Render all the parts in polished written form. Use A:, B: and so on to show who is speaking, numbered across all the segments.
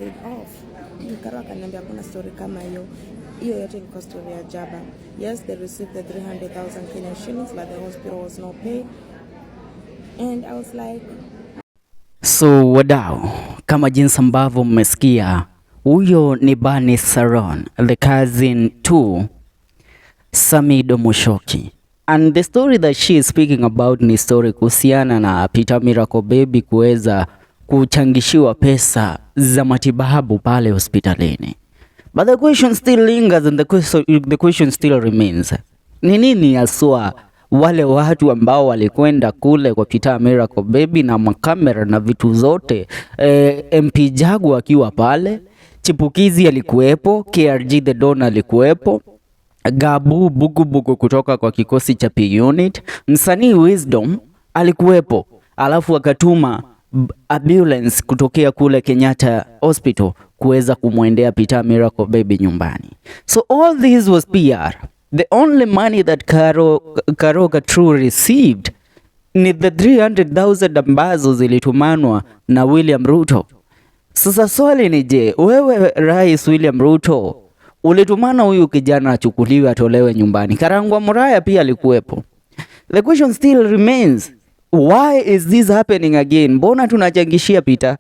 A: Paid off. Karo akaniambia kuna story kama hiyo. Hiyo yote ilikuwa story ya jaba. Yes, they received the 300,000 Kenyan shillings, but the hospital was not paid. And I was like,
B: So wadau, kama jinsi ambavyo mmesikia, huyo ni Bernice Saron, the cousin to Samidoh Muchoki. And the story that she is speaking about ni story kuhusiana na Peter Miracle Baby kuweza kuchangishiwa pesa za matibabu pale hospitalini. But the question still lingers and the question still remains. Ni nini haswa wale watu ambao walikwenda kule kwa Peter Miracle Baby na makamera na vitu zote, MP Jagu akiwa pale, Chipukizi alikuwepo, KRG The Don alikuwepo, Gabu Bugubugu kutoka kwa kikosi cha P Unit, msanii Wisdom alikuwepo, alafu akatuma ambulance kutokea kule Kenyatta Hospital kuweza kumwendea Peter Miracle Baby nyumbani. So all this was PR. The only money that Karo Katru received ni the 300,000 ambazo zilitumanwa na William Ruto. Sasa swali ni je, wewe Rais William Ruto ulitumana huyu kijana achukuliwe atolewe nyumbani? Karangwa Muraya pia alikuwepo. The question still remains, why is this happening again? Mbona tunachangishia Peter?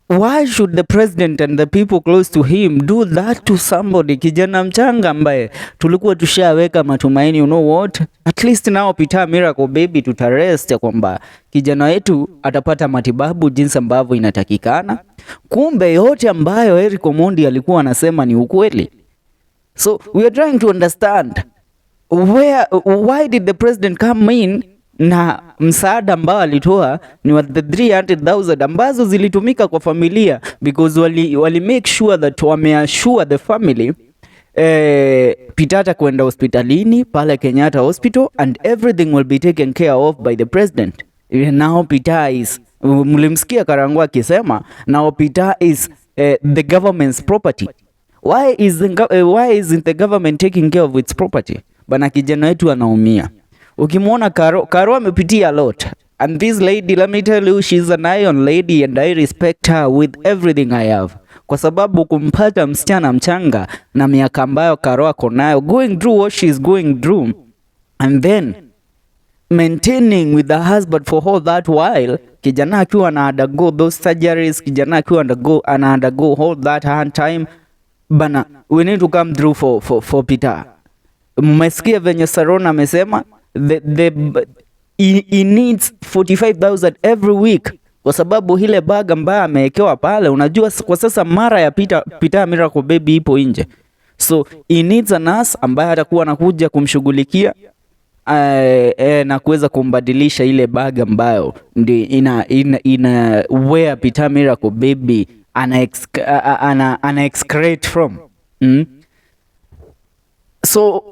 B: Why should the president and the people close to him do that to somebody, kijana mchanga ambaye tulikuwa tushaweka matumaini, you know what, at least now Peter Miracle Baby tutarest ya kwamba kijana wetu atapata matibabu jinsi ambavyo inatakikana. Kumbe yote ambayo Eric Omondi alikuwa anasema ni ukweli. So we are trying to understand why did the president come in na msaada ambao alitoa ni wa the 300,000 ambazo zilitumika kwa familia because wali make sure that wameassure the family, Peter atakwenda hospitalini pale Kenyatta Hospital and everything will be taken care of by the president. Now Peter is, mlimsikia Karangwa akisema, now Peter is the government's property. Why isn't the government taking care of its property? Bana, kijana wetu anaumia. Ukimwona Karo, Karo amepitia a lot. And this lady, let me tell you, she's an iron lady and I respect her with everything I have. Kwa sababu kumpata msichana mchanga na miaka ambayo Karo ako nayo, going through what she's going through, and then maintaining with the husband for all that while, kijana akiwa ana undergo those surgeries, kijana akiwa ana undergo all that hard time, bana, we need to come through for Peter. Mmesikia venye Saron amesema he needs 45,000 every week kwa sababu ile bag ambayo amewekewa pale, unajua kwa sasa mara ya Peter Miracle Baby ipo nje, so he needs a nurse ambaye atakuwa anakuja kumshughulikia na kuweza kumbadilisha ile bag ambayo ndi ina where Peter Miracle Baby ana excrete from. So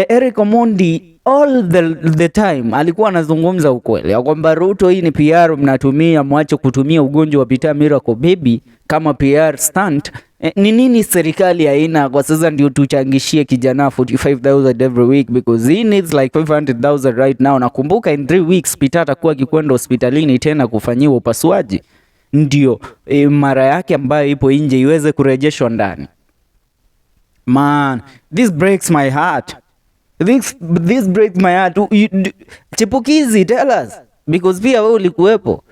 B: Eric Omondi all the time alikuwa anazungumza ukweli ya kwamba Ruto, hii ni PR mnatumia, mwache kutumia ugonjwa wa Peter Miracle Baby kama PR stunt. Ni nini serikali haina kwa sasa ndio tuchangishie kijana 45,000 every week because he needs like 500,000 right now. Nakumbuka in 3 weeks Peter atakuwa akikwenda hospitalini tena kufanyiwa upasuaji, ndio mara yake ambayo ipo nje iweze kurejeshwa ndani. Man, this breaks my heart. This breaks my heart. Chipukizi, tell us because pia wewe ulikuwepo.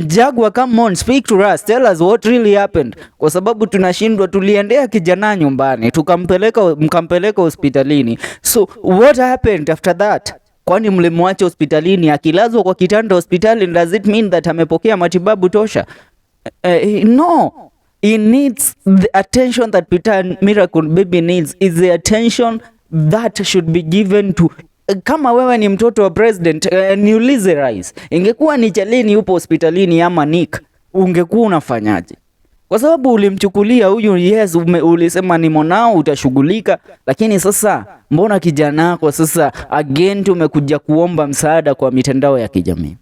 B: Jaguar, come on, speak to us. Tell us what really happened. Kwa sababu tunashindwa, tuliendea kijana nyumbani, tukampeleka mkampeleka hospitalini. So what happened after that? Kwani mlimwacha hospitalini akilazwa kwa kitanda hospitali, does it mean that amepokea matibabu tosha? No. He needs the attention that Peter Miracle Baby needs is the attention that should be given to, kama wewe ni mtoto wa president, niulize rais, ingekuwa ni Chalini yupo hospitalini ama Nick, ungekuwa unafanyaje? Kwa sababu ulimchukulia huyu, yes, ulisema ni mwanao utashughulika, lakini sasa mbona kijana wako sasa again tumekuja kuomba msaada kwa mitandao ya kijamii?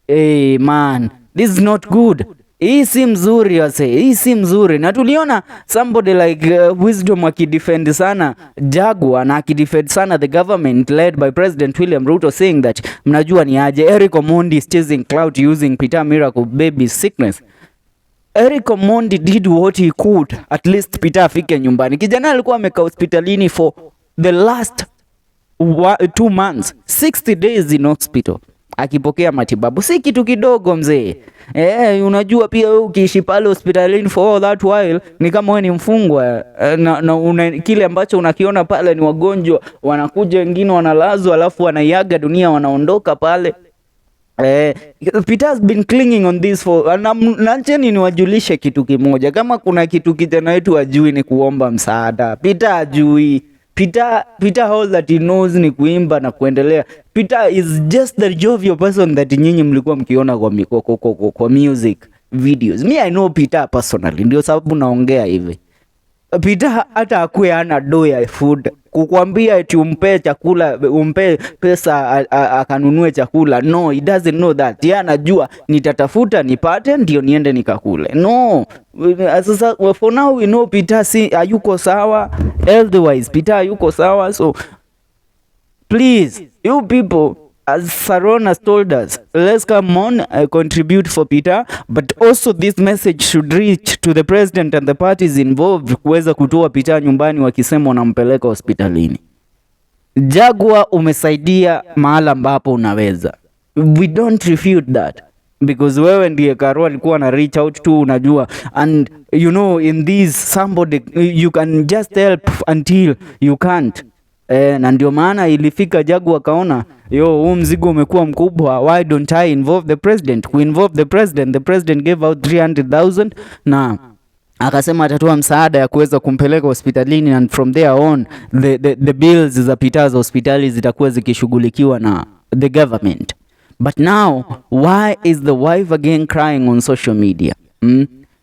B: Hey man, this is not good. Hii si mzuri wase, hii si mzuri. Na tuliona somebody like Wisdom akidefend sana Jaguar na akidefend sana the government led by President William Ruto, saying that mnajua ni aje, Eric Omondi is chasing clout using Peter Miracle Baby's sickness. Eric Omondi did what he could, at least Peter afike nyumbani. Kijana alikuwa amekaa hospitalini for the last 2 months, 60 days in hospital akipokea matibabu, si kitu kidogo mzee. Unajua pia wewe ukiishi pale hospitalini for all that while ni kama wewe ni mfungwa na kile ambacho unakiona pale ni wagonjwa wanakuja, wengine wanalazwa, alafu wanaiaga dunia, wanaondoka pale. Peter has been clinging on this for na acheni niwajulishe kitu kimoja. Kama kuna kitu kijana wetu ajui ni kuomba msaada. Peter ajui. Peter all that he knows ni kuimba na kuendelea. Peter is just the jovial person that nyinyi mlikuwa mkiona kwa music videos. Me, I know Peter personally, ndio sababu naongea hivi. Peter hata akuwe hana do ya food, kukwambia eti umpe chakula, umpe pesa akanunue chakula, no, he doesn't know that. Yeye anajua nitatafuta nipate ndio niende nikakule. No, sasa for now we know Peter si hayuko sawa health wise, Peter hayuko sawa, so please, you people, as Saron has told us, let's come on, contribute for Peter, but also this message should reach to the president and the parties involved kuweza kutoa Peter nyumbani wakisema wanampeleka hospitalini. Jaguar, umesaidia mahala ambapo unaweza. We don't refute that because wewe ndiye Karo alikuwa na reach out to, unajua, and you know in this somebody you can just help until you can't. Na ndio maana ilifika Jaguar akaona, yo, huu mzigo umekuwa mkubwa, why don't I involve the president? Ku involve the president, the president gave out 300,000 na akasema atatoa msaada ya kuweza kumpeleka hospitalini and from there on the bills za Peter za hospitali zitakuwa zikishughulikiwa na the government. But now why is the wife again crying on social media?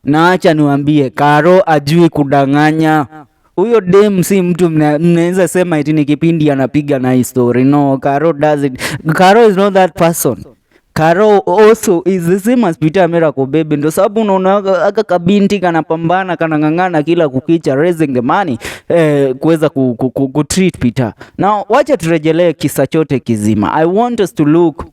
B: Na acha niwaambie, Karo ajui kudanganya. Huyo dem si mtu mnaweza sema eti ni kipindi anapiga na hii story. No, Karo does it. Karo is not that person. Karo also is the same as Peter Miracle Baby. Ndio sababu unaona aka kabinti kanapambana, kanang'ang'ana kila kukicha raising the money kuweza ku treat Peter. Now wacha turejelee kisa chote kizima. I want us to look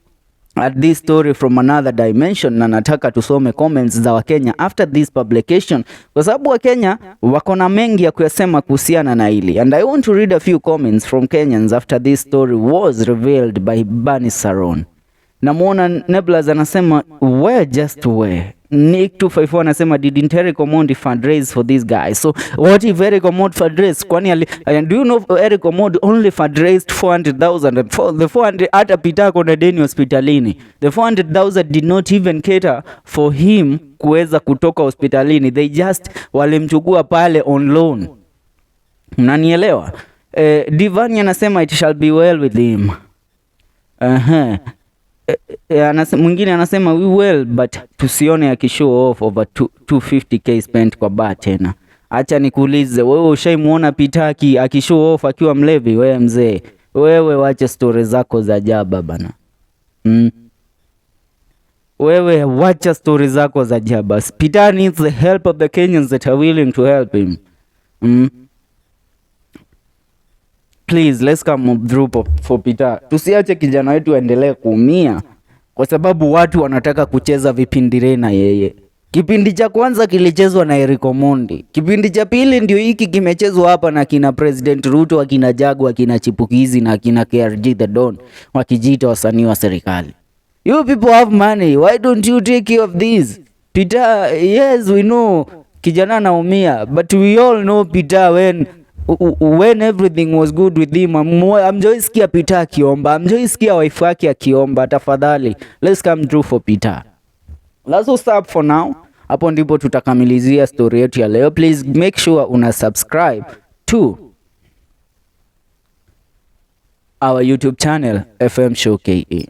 B: at this story from another dimension, na nataka tusome comments za Wakenya after this publication, kwa sababu Wakenya wako na mengi ya kuyasema kuhusiana na hili, and I want to read a few comments from Kenyans after this story was revealed by Bani Saron. Namwona Neblas anasema, "Where, just where?" Nick 254 anasema, "Didn't Eric Omondi fundraise for this guy?" So what if Eric Omondi fundraise? Kwani and do you know Eric Omondi only fundraised 400,000, and for the 400, hata Peter ako na deni hospitalini. The 400,000 did not even cater for him kuweza kutoka hospitalini. They just walimchukua pale on loan. Mnanielewa? Divani anasema, "It shall be well with him." Mwingine anasema, "We will, but tusione akishow off over 250K spent kwa bar tena." Acha nikuulize wewe, ushaimuona Peter akishow off akiwa mlevi? Wewe mzee, wewe wache stori zako za jaba bana. Wewe wacha stori zako za jaba. Peter needs the help of the Kenyans that are willing to help him. Please, let's come through for Peter. Tusiache kijana wetu aendelee kuumia kwa sababu watu wanataka kucheza vipindire na yeye. Kipindi cha kwanza kilichezwa na Eric Omondi. Kipindi cha pili ndio hiki kimechezwa hapa na kina President Ruto, akina Jaguar, akina Chipukizi na akina KRG The Don wakijiita wasanii wa serikali. You people have money. Why don't you take care of this? Peter, yes, we know kijana anaumia, but we all know Peter when everything was good with him. Hamjaisikia Peter akiomba, hamjaisikia wife yake akiomba. Tafadhali, let's come through for Peter. Let's stop for now. Hapo ndipo tutakamilizia story yetu ya leo. Please make sure una subscribe to our YouTube channel, FM Show KE.